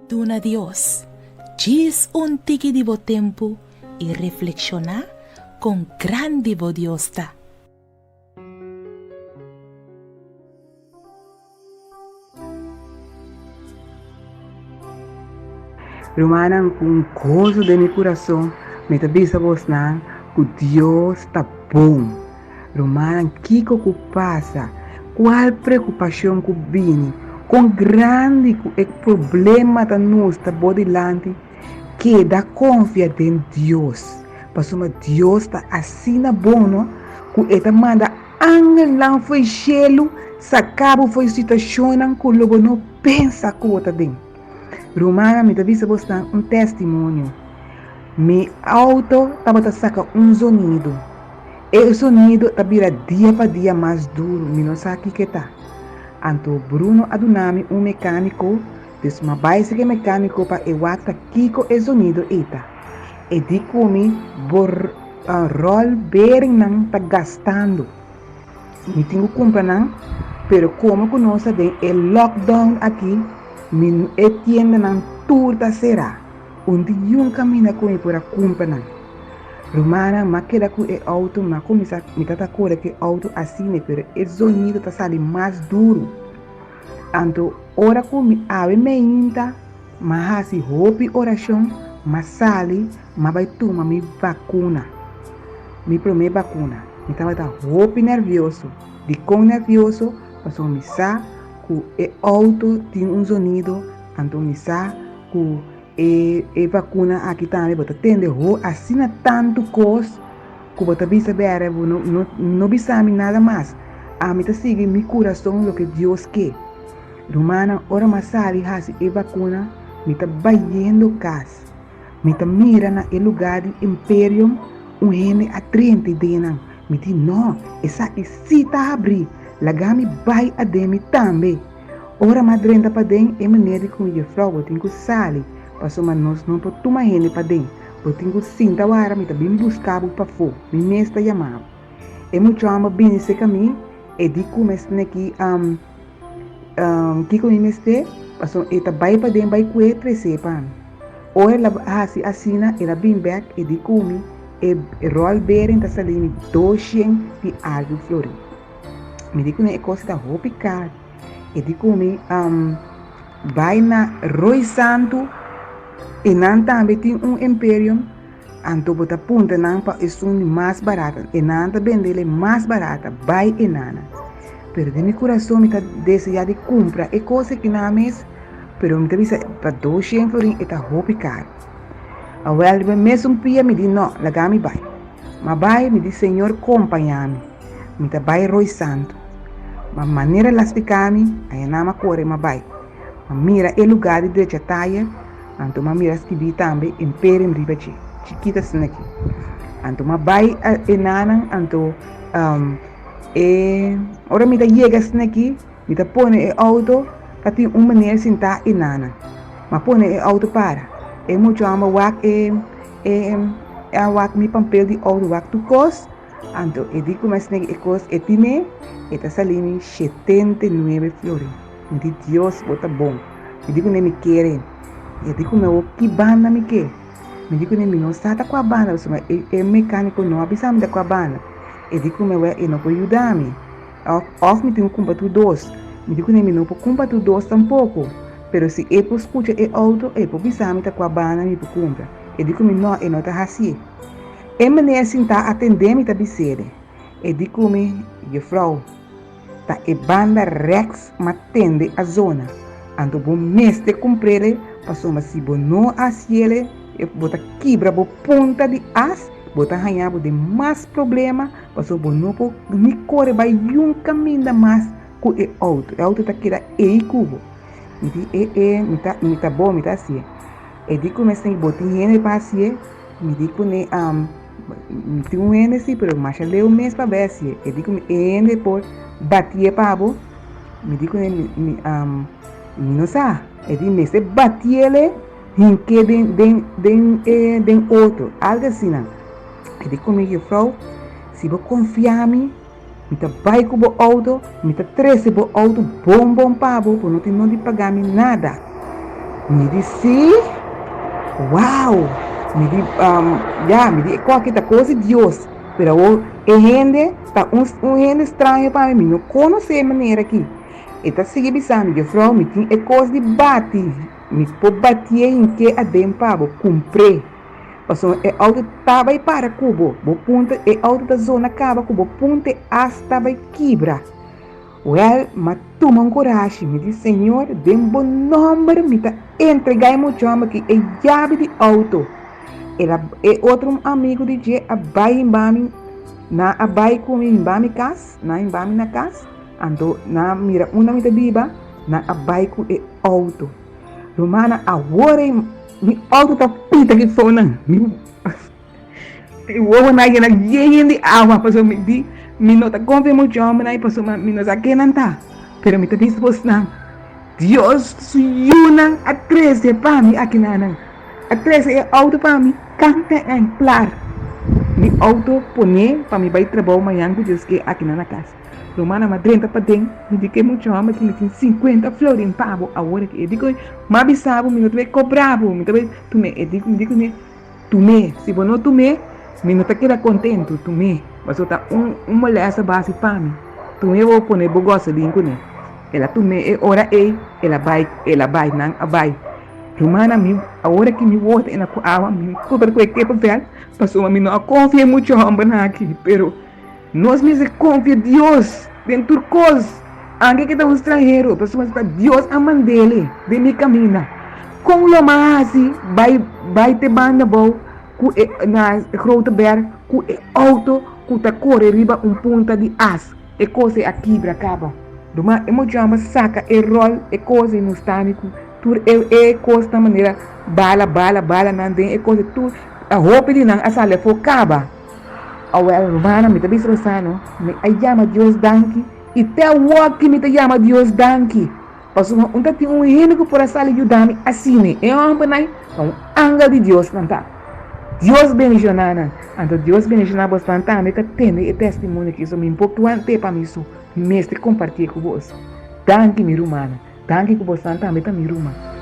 Duna Dios djis un tiki di bo tempu i reflekshoná kon grandi bo Dios ta. Rumannan, ku un goso den mi kurason mi ta bisa bosnan ku Dios ta bon. Rumannan, kiko ku pasa, kual preokupashon ku bini, kon grandi ku e problema ta nos ta bo dilanti, keda konfia den Dios. Pasobra Dios ta asina bon ku e ta manda angelnan fo'i shelu saka bo fo'i situashonnan ku lo bo no pensa ku bo ta den. Rumannan, mi ta bisa bosnan un testimonio. Mi auto tabata saka un zonido. E zonido ta bira dia pa dia mas duru, mi no sa kiko e ta. Anto Bruno a duna mi un mekániko, dus m'a bai seki e mekániko pa e wak ta kiko e zonido ei ta. E di ku mi bo ròl beringnan ta gastando. Mi tin ku kumpra nan, pero komo ku nos ta den e lockdown aki, mi e tiendanan tur ta será. Un di yun kaminda ku mi por a kumpra nan. Rumannan, m'a keda ku e outo, m'a kuminsá, mi tabata kore ku e outo asina, pero e zonido ta sali mas duru. Anto ora ku mi awe meinta, m'a hasi hopi orashon, m'a sali, m'a bai tuma mi bakuna, mi promé bakuna. Mi tabata hopi nèrvioso. Dikon nèrvioso? Pasobra mi sa ku e outo tin un zonido, anto mi sa ku e e vakuna aki tambe bo ta tende ho asina tantu kos ku bo ta bisa bere bo no no no bisa mi nada mas ami ta sigui mi kurason loke Dios ke. Rumannan ora mi a sali hasi e vakuna mi ta bayendo kas mi ta mira na e lugar di Imperium un hende a drenta den nan mi di no esaki si ta habri laga mi bai aden mi tambe. Ora m'a drenta paden, e meneer di ku mi, Jefrouw, bo tin ku sali, pasobra nos no por tuma hende paden. Bo tin ku sinta wara, mi ta bin buska bo pafó, mi mes ta yama bo. E muchòmber bini serka mi, e di ku mi esneki, Kiko mi mester? Pasobra e ta bai paden bai kue tres'é pa mi. Ora el a hasi asina, el a bin bèk, e di ku mi, E ròl bering ta sali mi doshen di algu florin. Mi di kuné e kos ta hopi kar. E di ku mi, Bai na Rooi Santu, e nan tambe tin un emperium, anto bo ta puntra nan pa esun di mas barata. E nan ta bendele mas barata, bai e nana. Pero den mi kurason mi ta deseá di kumpra e kos aki nan mes, pero mi ta bisa pa doshen florin e ta hopi kar. Awèl riba e mesun pia mi di no, laga mi bai. Ma bai, mi di Señor kompañá mi. Mi ta bai Rooi Santu. Ma manera el a spliká mi, aya nan a kore m'a bai. M'a mira e lugá di drecha tayer, anto m'a mira skibí tambe Imperium riba dje, chikit asina aki. Anto m'a bai e nanan, anto e ora mi ta yega asina aki, mi ta pone e outo, ta tin un meneer sintá e nanan. M'a pone e outo para. E mucha hòmber wak e e a wak mi pampel di outo, wak tur kos. Anto e di ku mes neg e kos e tine, e ta sali mi 79 florin. Mi di, Dios, bo ta bon. Mi di kuné mi kere. E di ku mi awor ki banda mi ke? Mi di kuné mi no sa ta kua banda pasobra e e mekániko no a bisa mi ta kua banda. E di ku mi awor e no por yuda mi. Òf òf mi tin ku kumpra tur dos. Mi di kuné mi no por kumpra tur dos tampoko. Pero si e por skucha e outo e por bisa mi ta kua banda mi por kumpra. E di ku mi no, e no ta hasié. E meneer sintá atendé mi ta bis'é, E di ku mi, Jufrou, ta e banda rèks m'a tende a zona, anto bo mester kumpr'é pasobra si bo no hasié bo ta kibra bo punta di as, bo ta haña bo den mas problema pasobra bo no por ni kore bai yun kaminda mas ku e outo, e outo ta keda ei ku bo. Mi di, E e, mi ta mi ta bon, mi ta hasié. E di ku mi, Bo tin hende pa hasié? Mi di kuné, Mi tin un hende si, pero masha leu mes pa bai hasié. E di ku mi, E hende por batié pa bo? Mi di kuné, Mi, mi no sa. E di, Mester batiéle hink'é den, den, den e, den otro, algu asina. E di ku mi, Jufrou, si bo konfia mi, mi ta bai ku bo outo, mi ta trese bo outo bon bon pa bo, bo no tin nodi paga mi nada. Mi di si? Wow! Mi di, um, ya, mi di e kos aki ta kos di Dios. Pero awor e hende ta un, un hende straño pa mi, mi no konosé e manera aki. E ta sigui bisa mi, Jufrou, mi tin e kos di bati, mi por batié hink'é aden pa bo, kumpr'é. Pasobra e outo ta bai para ku bo, bo punta, e outo ta zona kaba ku bo punta e as ta bai kibra. Wèl, m'a tuma un kurashi, mi di, Señor, den bo nòmber mi ta entregá e muchòmber aki e yabi di outo. El a, e otro amigu di dje a bai himba mi, nan a bai ku mi himba mi kas, nan a himba mi na kas, anto nan a mira unda mi ta biba, nan a bai ku e outo. Rumannan, awor ei mi outo ta pita ki fonan. Mi Mi wowonan a yena yen di awa pasobra mi di mi no ta konfia muchu hòmbernan ei pasobra mi no sa ken nan ta. Pero mi ta bisa bosnan, Dios su yunan a trese pa mi akinanan, a trese e outo pa mi kanta en klar. Mi outo pone pa mi bai trabou mañan ku Dios ke akinan na kas. Rumannan a drenta paden, mi di ke muchu hòmber ki mi tin sinkuenta florin pa bo awor aki. E di ku mi, M'a bisa bo mi no ta bai kobra bo, mi ta bai tum'é. E di ku mi di ku mi. Tum'é. Si bo no tum'é, mi no ta keda kontentu. Tum'é, pasobra ta un un molèsta bo hasi pa mi. Tum'é bo pone bo gòselin kuné. El a tum'é e ora ei, el a bai, el a bai, nan a bai. Rumannan, mi, awor aki mi wòrdu ena ku awa, mi por ku e kepa vèl, pasobra mi no a konfia e mucha hòmbernan aki. Pero nos mester konfia Dios den tur kos, anke ke ta un stranhero, pasobra ta Dios a mand'é den mi kaminda. Kon lo m'a hasi bai bai te banda bou ku e na grote berg ku e outo ku ta kore riba un punta di as? E kos ei a kibra kaba. Duma e mochamba saka e ròl e kos ei nos tami ku tur e e kosnan manera bala bala balanan den e kos ei tur a hopi di nan a sali afó kaba. Awèl rumannan mi ta bisa boso mi a yama Dios danki i te awoki mi ta yama Dios danki. Pasobra un ta tin un hende ku por a sali yuda mi asina. E hòmbernan ta un angel di Dios nan ta. Dios bendishoná nan. Anto Dios bendishoná bosnan tambe ta tende e testimonio aki. So mi por want'é pa mi so. Mi mester kompartié ku boso. Danki mi rumannan. Danki ku bosnan tambe ta mi ruman.